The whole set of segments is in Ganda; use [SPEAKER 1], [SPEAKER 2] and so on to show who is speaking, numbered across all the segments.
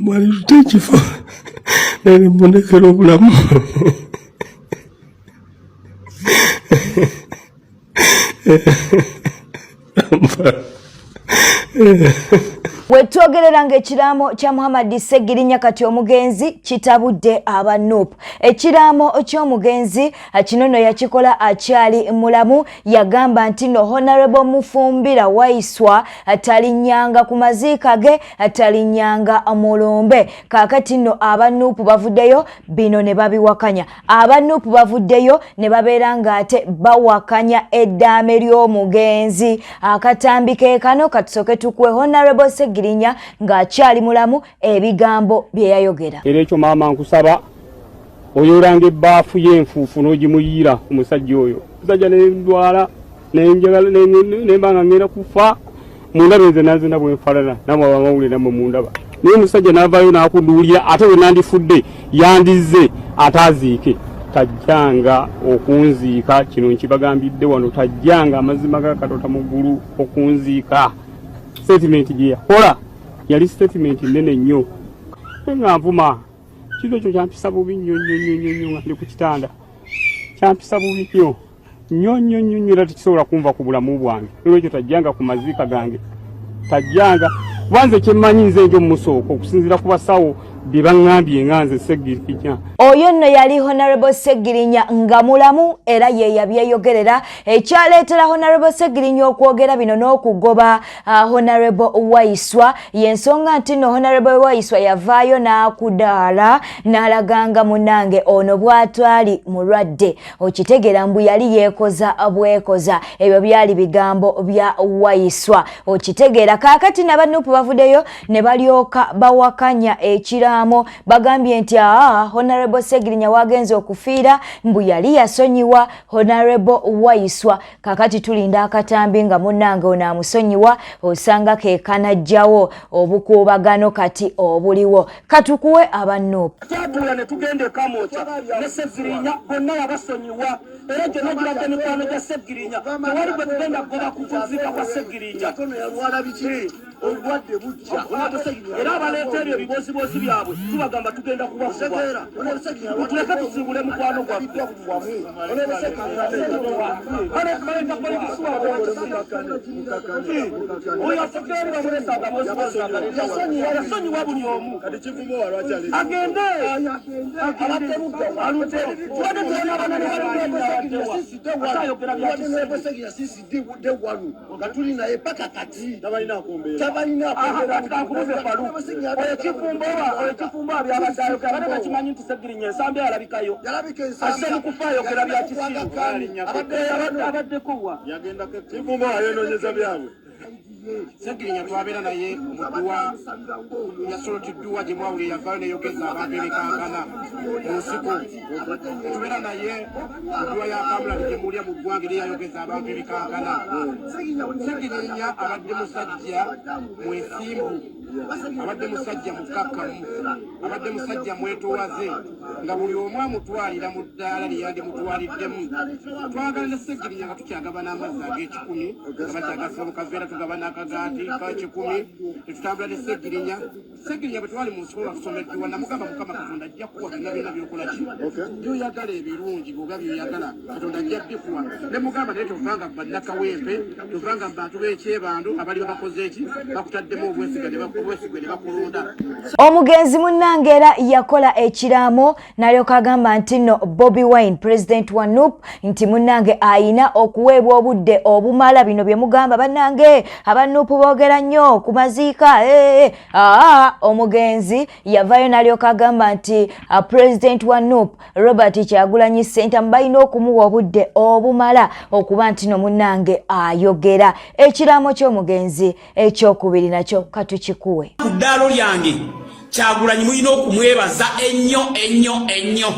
[SPEAKER 1] Bwalituta ekifo naye nemundekera obulamu.
[SPEAKER 2] Wetwogerera ng'ekiraamo kya Muhammad Ssegirinya kati omugenzi kitabudde aba Nup. Ekiraamo ky'omugenzi kino nno yakikola akyali mulamu, yagamba nti no Honorable Mufumbira Waiswa talinnyanga ku maziika ge, talinnyanga mu lumbe. Kaakati nno aba Nup bavuddeyo bino ne babiwakanya. Aba Nup bavuddeyo ne babeera ng'ate bawakanya eddaame ly'omugenzi. Akatambi ke kano, katusooke tukuwe Honorable Ssegirinya ng'akyali mulamu ebigambo bye yayogera.
[SPEAKER 3] Era ekyo maama nkusaba oyoolanga ebbaafu y'enfuufu n'ogimuyiira ku musajja oyo. Musajja ne ndwala nenjagala nemba nga ngenda kufa, mundabe nze nanzina bwe nfaanana, namwe abamawulire nammwe mundaba, naye omusajja n'avaayo n'akuduulira, ate we nandifudde yandizze ate aziike. Tajjanga okunziika, kino nkibagambidde wano, tajjanga, amazima ga Katonda mu ggulu, okunziika. Statement gye yakola yali statement nnene nnyo nga nvuma. Kino ekyo kyampisa bubi nnyo nnyo nnyo nnyo nnyo nga ndi ku kitanda, kyampisa bubi nnyo nnyo nnyo nnyo nnyo, era tekisobola kunva ku bulamu bwange. Nolwekyo tajjanga ku maziika gange, tajjanga, kuba nze kyemmanyi nze njo mumusooka okusinziira ku basawo bye baŋŋambye nga nze Ssegirinya.
[SPEAKER 2] Oyo nno yali Honorable Ssegirinya nga mulamu, era ye yabyeyogerera. Ekyaleetera Honorable Ssegirinya okwogera bino n'okugoba Honorable Waiswa yensonga nti nno Honorable Waiswa yavaayo n'akudaala n'alaganga munange ono bw'atwali mulwadde, okitegeera, mbu yali yeekoza bwekoza. Ebyo byali bigambo bya Waiswa, okitegeera. Kaakati n'aba Nup bavuddeyo ne balyoka bawakanya ekiraamo. Bagambye nti aa, Honorable Ssegirinya wagenze okufiira mbu yali yasonyiwa Honorable Waiswa. Kakati tulinda akatambi nga munnange ono amusonyiwa, osanga ke kanajjawo obukuubagano kati obuliwo. Katukuwe aba Nup.
[SPEAKER 4] Twatuula ne tugenda e Kamwokya ne Ssegirinya, bonna yabasonyiwa, era gyonna girabye mikwano gya Ssegirinya, tewali gwe tugenda kugoba ku kuziika kwa Ssegirinya.
[SPEAKER 5] Obulwadde bujja.
[SPEAKER 4] Era abaleeta ebyo ebibozibozi byabwe tubagamba tugenda kubakuba, tuleke tusiibule mukwano gwaffe. Baleeta politics waabwe oyo afudde eri bamulesa agabozibozi agaleeta. Yasonyiwa buli omu, agende alute, tubadde tubona abanene baluddewa, atayogera bya kisiru.
[SPEAKER 5] Nga tuli naye paka kati tabalina.
[SPEAKER 4] Kankubuze, Falu, oyo Kifumbo oba oyo Kifumbo abyabadde ayogera bane bakimanyi nti Segirinya ensambi alabikayo asse mu kufa, ayogera bya kisiru, abaddeko wa?
[SPEAKER 5] Kifumbo ayenonyeza byabwe.
[SPEAKER 6] Segirinya twabeera naye mu dduwa ya Soloti, dduwa gye mwawulire yavaayo neyogeza abantu ebikankana mu nsiko. Tubeera naye mu dduwa ya Kamulali gye muwulira mu ggwanga, eri yayogeza abantu ebikankana. Segirinya abadde musajja mwesimbu, abadde musajja mukkakkamu, abadde musajja mwetowaze, nga buli omu amutwalira mu ddaala lye yandimutwaliddemu. Twagala ne Segirinya nga tukyagabana amazzi ag'ekikumi, nga bakyagasiba mu kaveera, tugabana akagaati ka 100, tetutambula ne Segirinya. Segirinya bwe twali mu nsiko nga tusoma edduwa, namugamba, "Mukama Katonda ajja kuwa byonna byonna byokola ki byoyagala ebirungi, bwoba byoyagala Katonda ajja bikuwa." Ne mugamba, "Naye tovanga mu bannakawempe, tovanga mu bantu b'ekyebando abali babakoze eki bakutaddemu obwesiga ne obwesigwe ne bakulonda."
[SPEAKER 2] Omugenzi munnange era yakola ekiraamo n'alyoka agamba nti nno Bobi Wine, president wa NUP, nti munnange ayina okuweebwa obudde obumala. Bino bye mugamba bannange aba NUP boogera nnyo ku maziika. Aa, omugenzi yavaayo n'alyoka agamba nti president wa NUP Robert Kyagulanyi Ssentamu balina okumuwa obudde obumala okuba nti no munnange ayogera. Ekiraamo ky'omugenzi ekyokubiri nakyo katukikuwe.
[SPEAKER 7] Ku ddaalo lyange, Kyagulanyi mulina okumwebaza ennyo ennyo ennyo.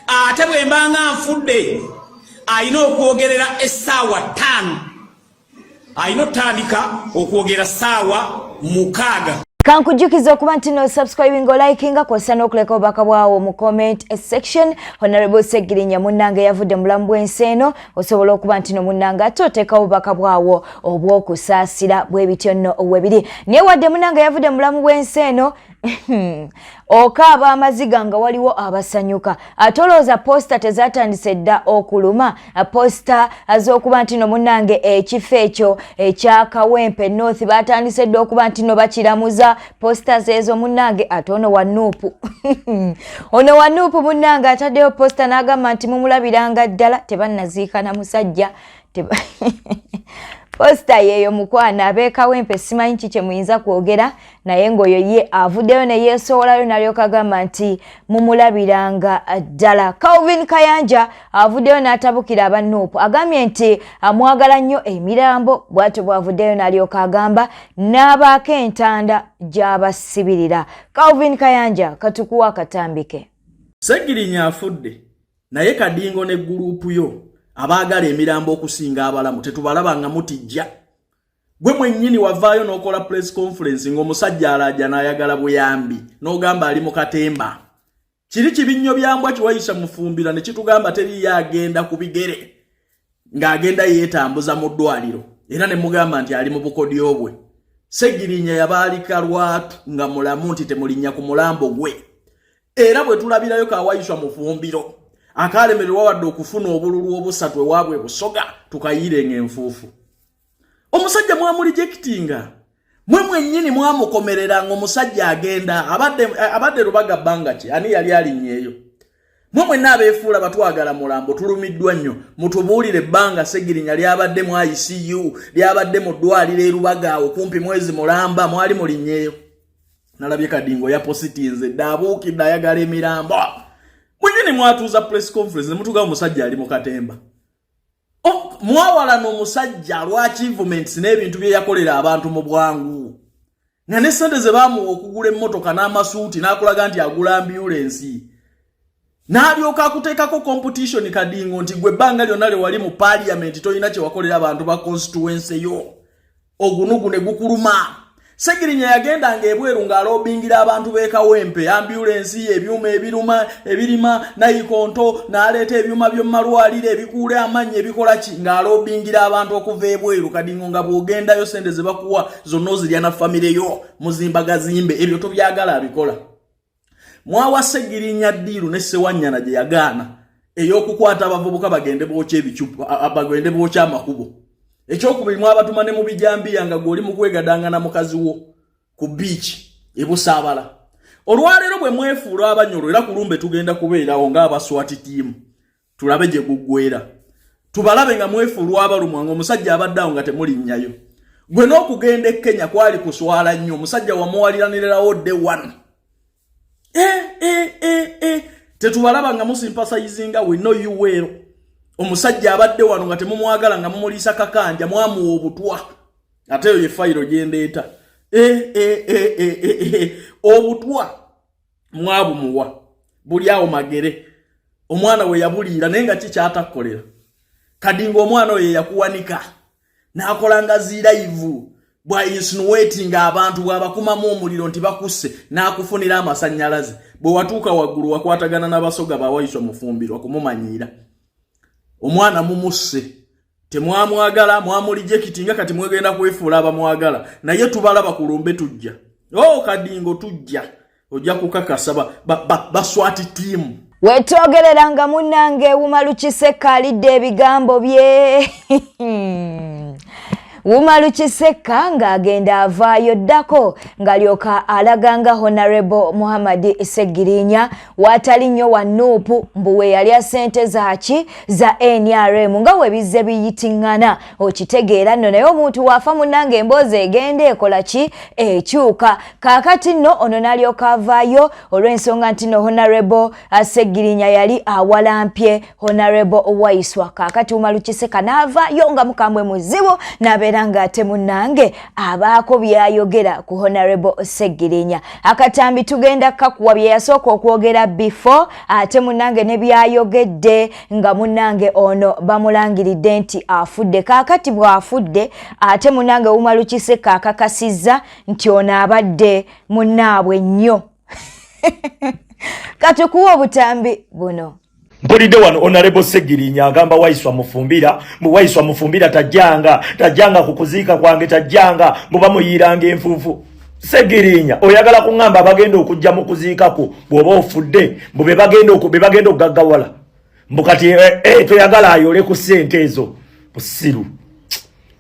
[SPEAKER 7] Ate bwe mbanga nfudde, alina okwogerera essaawa 5, alina otandika okwogera ssaawa 6.
[SPEAKER 2] Kankujjukiza okuba nti no subscribing, olikinga, kwossa n'okuleka obubaka bwawo mu comment section. Honorable Segirinya munnange yavudde mu bulamu bw'ensi eno, osobola okuba nti no munnange ate oteekawo obubaka bwawo obw'okusaasira. Bwe bityo nno webiri, naye wadde munnange yavudde mu bulamu bw'ensi eno. Okaaba amaziga nga waliwo abasanyuka. Ate olowooza posita tezatandise dda okuluma? Posita z'okuba nti no munnange ekifo ekyo ekya Kawempe North batandise dda okuba nti no bakiramuza posita zeezo munnange. Ate ono wa Nuupu, ono wa Nuupu munnange ataddeyo posita n'agamba nti mumulabiranga ddala tebannaziikana musajja. Posita yeeyo mukwano. Abeekawempe simanyi ki kye muyinza kwogera, naye ng'oyo ye avuddeyo ne yeesowolayo n'alyoka agamba nti mumulabiranga ddala. Calvin Kayanja avuddeyo n'atabukira aba Nuupu, agambye nti amwagala nnyo emirambo. Bw'atyo bw'avuddeyo n'alyoka agamba n'abaako entanda gy'abasibirira. Calvin Kayanja, katukuwa akatambike.
[SPEAKER 8] Segirinya afudde, naye Kadingo ne group yo abaagala emirambo okusinga abalamu tetubalaba nga mutijja. Gwe mwennyini wavaayo n'okola press conference ng'omusajja alaja n'ayagala buyambi, n'ogamba ali mu katemba. Kiri kibinnyo byambwa kiwayisa mufumbira ne kitugamba teriyo agenda ku bigere ng'agenda yeetambuza mu ddwaliro, era ne mugamba nti ali mu bukodyo bwe. Segirinya yabaalika lwatu nga mulamu nti temulinnya ku mulambo gwe, era bwe tulabirayo kawayiswa mufumbiro akalemererwa wadde okufuna obululu obusatu ewaabwe Busoga, tukayirenga enfuufu. Omusajja mwamurejectinga mwe mwennyini, mwamukomerera ng'omusajja agenda abadde Lubaga bbanga ki? Ani yali alinnyeeyo? Mwe mwenna abeefuula batwagala mulambo, tulumiddwa nnyo. Mutubuulire ebbanga Segirinya lyabadde mu ICU, lyabadde mu ddwaliro erubaga awo kumpi mwezi mulamba, mwali mulinnyeeyo? Nalabye Kadingo yapositinze dde, abuukidde ayagala emirambo. Mwennyini mwatuuza press conference ne mutugamba omusajja ali mu katemba. Mwawalana omusajja lwa achievements n'ebintu bye yakolera abantu mu bwangu, nga ne sente ze baamuwa okugula emmotoka n'amasuuti n'akulaga nti agula ambulensi, n'alyoka akuteekako competition. Kadingo, nti gwe ebbanga lyonna lye wali mu parliament tolina kye wakolera abantu ba constituency yo, ogunugu ne gukuluma. Segirinya yagendanga ebweru ng'alobingira abantu b'e Kawempe ambulensi, ebyuma ebiruma ebirima nayikonto, n'aleeta ebyuma by'omu malwaliro ebikuula amannyo, ebikola ki, ng'alobingira abantu okuva ebweru. Kadingo, nga bw'ogendayo sente ze bakuwa zonna ozirya na famire yo, muzimba gazimbe, ebyo tobyagala abikola. Mwawa Segirinya deal ne Sewanyana gye yagaana ey'okukwata abavubuka bagende bookya ebicupa, bagende bookya amakubo. Ekyokubiri, mwabatuma ne mu bijambiya nga gw'oli mu kwegadanga na mukazi wo ku beach ebusaabala. Olwaleero bwe mwefuula abanyolo, era kulumbe tugenda kubeerawo ng'abaswati team, tulabe gye guggwera, tubalabe nga mwefuulwa abalumwa ng'omusajja abadde awo nga temulinnyayo. Gwe n'okugenda e Kenya kwali kuswala nnyo. Omusajja wamuwaliranirirawo day one. Eh, eh, eh, eh. Tetubalaba nga musympathizinga, we know you well. Omusajja abadde wano nga temumwagala, nga mumuliisa kakanja, mwamuwa obutwa. Ate eyo ye fayiro gyendeeta. Eh, eh, eh, eh, eh, eh. Obutwa mwabumuwa buli awo Magere, omwana we yabuliira, naye nga kikyatakolera. Kadinga, omwana oyo yakuwanika n'akola nga zi live bwa insinuating abantu, bw'abakumamu omuliro nti bakusse, n'akufunira amasannyalaze. Bwe watuuka waggulu wakwatagana n'Abasoga bawayiswa mufumbirwa kumumanyiira. Omwana mumusse, temwamwagala, mwamurejectinga, kati mwegenda kwefuula abamwagala, naye tubalaba. Kulumbe tujja. O Kadingo, tujja, ojja kukakasa baswati ba, ba team.
[SPEAKER 2] Wetwogerera nga munnange Wumalu Kisekka alidde ebigambo bye. Wumalu Kisekka ng'agenda avaayo ddako ng'alyoka alaga nga Honorable Muhammad Segirinya waatali nnyo wa Nuupu, mbu we yalya ssente zaaki za NRM, nga we bizze biyitiŋŋana. Okitegeera nno, naye omuntu waafa munnange emboozi egenda ekola ki? Ekyuka. Kaakati nno ono n'alyoka avaayo olw'ensonga nti no Honorable Segirinya yali awalampye Honorable Waiswa. Kaakati Umaru Kiseka n'avaayo nga mukambwe muzibu, n'abeera ng'ate munnange abaako by'ayogera ku Honorable Segirinya. Akatambi tugenda kakuwa bye yasooka okwogera before, ate munnange ne byayogedde nga munnange ono bamulangiridde nti afudde. Kaakati bw'afudde, ate munnange Umaru Kiseka akakasizza nti ono abadde munnaabwe nnyo. Katukuwa obutambi buno.
[SPEAKER 9] Mpulidde wano Honorable Segirinya agamba Waiswa Mufumbira mbu Waiswa Mufumbira tajjanga, tajjanga ku kuziika kwange, tajjanga, mbu bamuyiiranga enfuufu. Segirinya oyagala kuŋŋamba abagenda okujja mu kuziikako bw'oba ofudde mbu be bagenda okugaggawala mbu kati toyagala ayole ku ssente ezo. Busiru.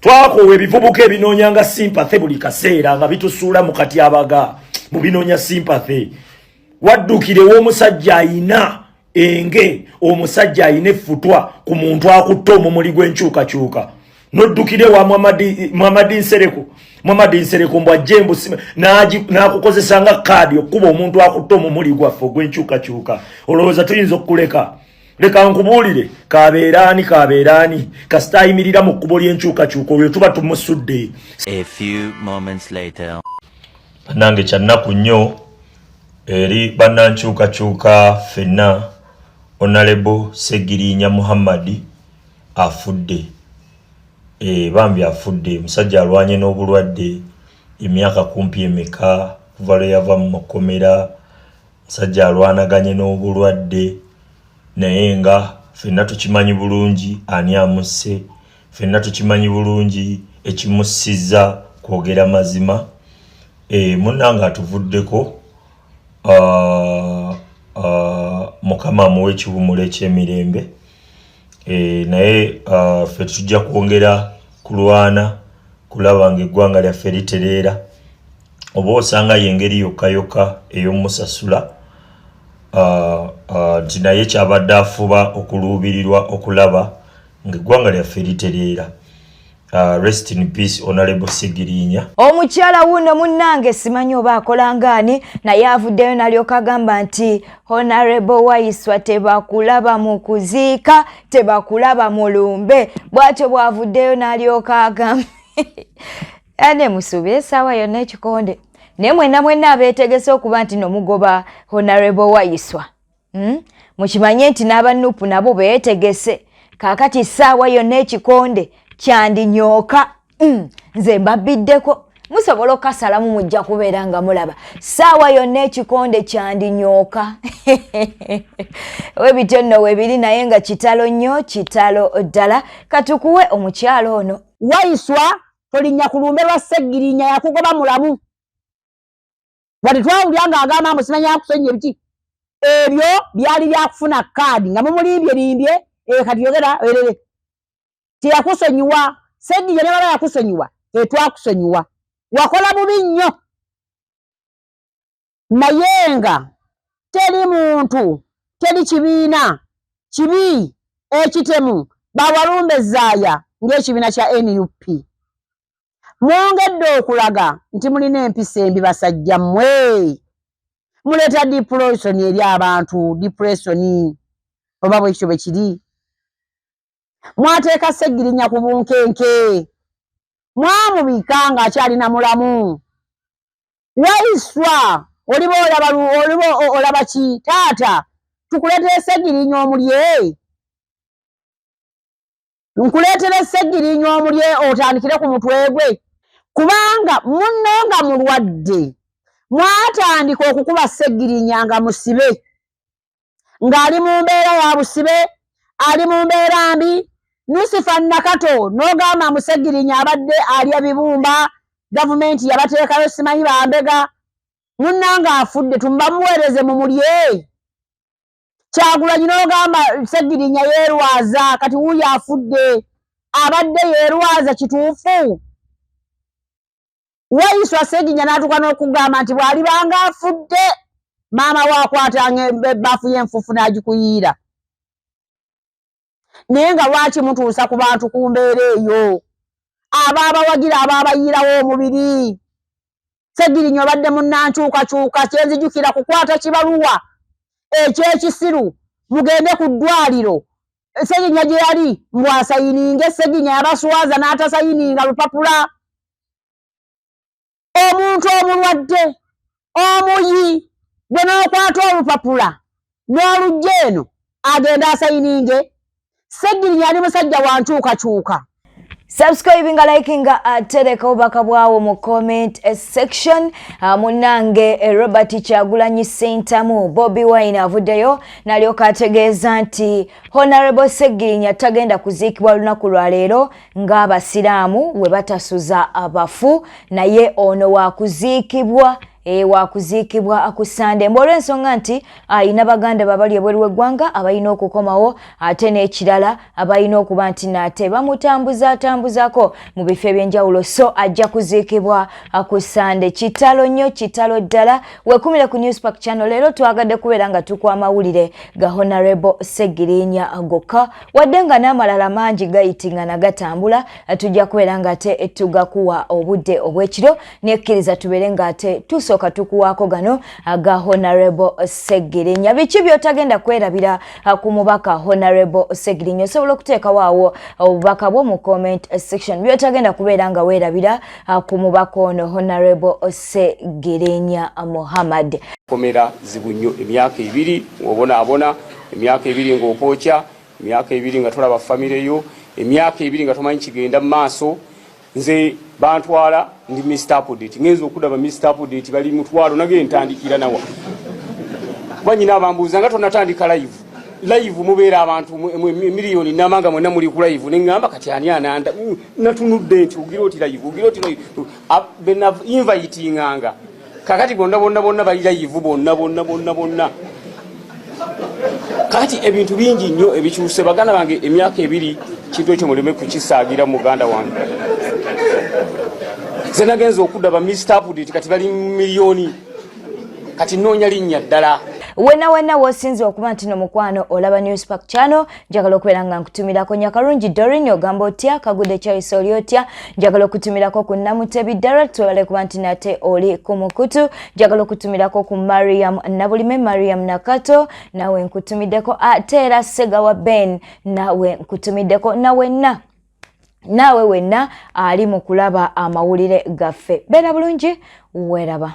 [SPEAKER 9] Twakoowa ebivubuka ebinoonyanga sympathy buli kaseera nga bitusuula mu katyabaga mu binoonya sympathy. Waddukire w'omusajja ayina enge, omusajja ayina effutwa ku muntu akutte omumuli gw'enkyukakyuka, noddukire wa Muhammadi Nsereko. Muhammadi Nsereko mbu ajje mbu n'akukozesa nga kaadi okukuba omuntu akutte omumuli gwaffe ogw'enkyukakyuka. Olowooza tuyinza okukuleka? Leka nkubuulire, kabeeraani kabeeraani, kasita ayimirira mu kkubo ly'enkyukakyuka oyo tuba tumusudde.
[SPEAKER 10] A few moments later.
[SPEAKER 9] Bannange, kyannaku nnyo eri bannankyukakyuka ffenna. Honorable Segirinya Muhammad afudde. Bambi afudde. Omusajja alwanye n'obulwadde emyaka kumpi emeka kuva lwe yava mu makomera. Musajja alwanaganye n'obulwadde, naye nga ffenna tukimanyi bulungi ani amusse, ffenna tukimanyi bulungi ekimussizza kwogera mazima. Munnange atuvuddeko. Mukama amuwe ekiwummulo eky'emirembe. Naye ffe tujja kwongera kulwana kulaba ng'eggwanga lyaffe litereera, oba osanga y'engeri yokka yokka ey'omusasula nti naye kyabadde afuba okuluubirirwa okulaba ng'eggwanga lyaffe litereera. Rest in peace, Honorable Segirinya.
[SPEAKER 2] Omukyala wuno munnange simanyi oba akola ngaani, naye avuddeyo n'alyoka agamba nti Honorable Waiswa tebakulaba mu kuziika, tebakulaba mu lumbe. Bw'atyo bw'avuddeyo n'alyoka agamba ane musuubire essaawa yonna ekikonde, naye mwenna mwenna abeetegese okuba nti nomugoba Honorable Waiswa, Mukimanye nti n'abanupu nabo beetegese. Kaakati essaawa yonna ekikonde kyandinyooka. Nze mbabbiddeko, musobola okukasalamu, mujja kubeera nga mulaba ssaawa yonna ekikonde kyandinyooka. Webityo nno webiri, naye nga kitalo nnyo, kitalo ddala. Katukuwe omukyalo ono.
[SPEAKER 11] Waiswa, tolinnya ku lumbe lwa Ssegirinya, yakugoba mulamu. Wadde twawulira ng'agamba mbu simanya yakusonyiye biki, ebyo byali byakufuna kaadi nga mumulimbye limbye. Kati yogera erere teyakusonyiwa. Ssegirinya ne baba yakusonyiwa, tetwakusonyiwa, wakola bubi nnyo. Naye nga teri muntu, teri kibiina kibi ekitemu bawalumbe zaaya ng'ekibiina kya NUP. Mwongedde okulaga nti mulina empisa embi. Basajja mmwe, muleeta depression eri abantu, depression oba bwekityo bwe kiri. Mwateeka Ssegirinya ku bunkenke, mwamubika ng'akyalina mulamu. Waiswa, oliba olaba, oliba olaba ki? Taata, tukuleetera Ssegirinya omulye? Nkuleetera Ssegirinya omulye otandikire ku mutwe gwe? Kubanga munno nga mulwadde, mwatandika okukuba Ssegirinya nga musibe, ng'ali mu mbeera ya busibe, ali mu mbeera mbi. Nusifa Nakato n'ogamba Musegirinya abadde alya bibumba, gavumenti yabateekayo simanyi bambega. Munnanga afudde, tumubamuweereze mumulye? Kyagulanyi n'ogamba Segirinya yeerwaza, kati wuuyo afudde, abadde yeerwaza kituufu? Waiswa, Seginya n'atuuka n'okugamba nti bw'alibanga afudde, maama waakwatanga ebbaafu y'enfuufu n'agikuyiira. Naye nga lwaki mutuusa ku bantu ku mbeera eyo, abaabawagira, abaabayiirawo omubiri? Segirinya obadde munnankyukakyuka. Kyenzijukira kukwata kibaluwa ekyekisiru, mugende ku ddwaliro Seginya gye yali mbwasayininge. Seginya yabaswaza n'atasayininga lupapula. Omuntu omulwadde omuyi gwe n'okwata olupapula n'olujja eno agenda asayininge. Segirinya ali musajja wa nkyukakyuka.
[SPEAKER 2] Subscribinga, likinga, atereka obubaka bwawo mu comment section. Munnange Robert Kyagulanyi Ssentamu, Bobi Wine, avuddeyo n'alyoka ategeeza nti Honorable Ssegirinya tagenda kuziikibwa lunaku lwa leero ng'Abasiraamu we batasuza abafu, naye ono wakuziikibwa wakuziikibwa ku Sande, mbu olw'ensonga nti ayina baganda babali ebweru w'eggwanga abalina okukomawo, ate n'ekirala abalina okuba nti nate bamutambuza atambuzako mu bifo ebyenjawulo, so ajja kuziikibwa ku Sande. Kitalo nnyo, kitalo ddala. Wekumire ku Newspark Channel. Leero twagadde kubeera nga tukwa amawulire ga Honorable Segirinya gokka, wadde nga n'amalala mangi gayitingana gatambula, tujja kubeera nga ate tugakuwa obudde obw'ekiro. Nekkiriza tubeere nga ate tusooka tukuwaako gano aga Honorable Segirinya. Biki by'otagenda kwerabira ku mubaka Honorable Segirinya? Osobola okuteekawo awo obubaka bwo mu comment section, by'otagenda kubeera nga weerabira ku mubaka ono Honorable Segirinya Muhammad.
[SPEAKER 3] Komera zibu nnyo, emyaka 2 ng'obonaabona, emyaka 2 ng'okwokya, emyaka 2 nga tolaba famire yo, emyaka 2 nga tomanyi kigenda mu maaso. Nze bantwala ndi Mr Update, ngenza okudaba Mr Update bali mutwalo, nage ntandikira nawa? Kuba nyina abambuuza nga tonatandika live, live mubeera abantu miliyoni namba nga mwenna muli ku live, neŋŋamba kati ani ananda? Natunudde nti ogira oti live, ogira oti live, bena invitinganga kakati bonna bonna bonna bali live, bonna bonna bonna bonna. Kakati ebintu bingi nnyo ebikyuse, baganda bange. Emyaka 2, kintu ekyo muleme kukisaagira. Muganda wange, nze nagenza okudda ba Mr Update kati bali miliyoni, kati noonya linnya ddala.
[SPEAKER 2] Wenna wenna wosinze okuba nti no mukwano olaba Newspark Channel, njagala okubeera nga nkutumirako Nyakalungi Dorin, ogamba otya? Kagudde Charles, oli otya? Njagala okutumirako ku Namutebi Direct, webale kuba nti nate oli ku mukutu. Njagala okutumirako ku Mariam Nabulime, Mariam Nakato, nawe nkutumiddeko. Ate era Segawa Ben, nawe nkutumiddeko. Nawenna naawe wenna ali mu kulaba amawulire gaffe, beera bulungi, weeraba.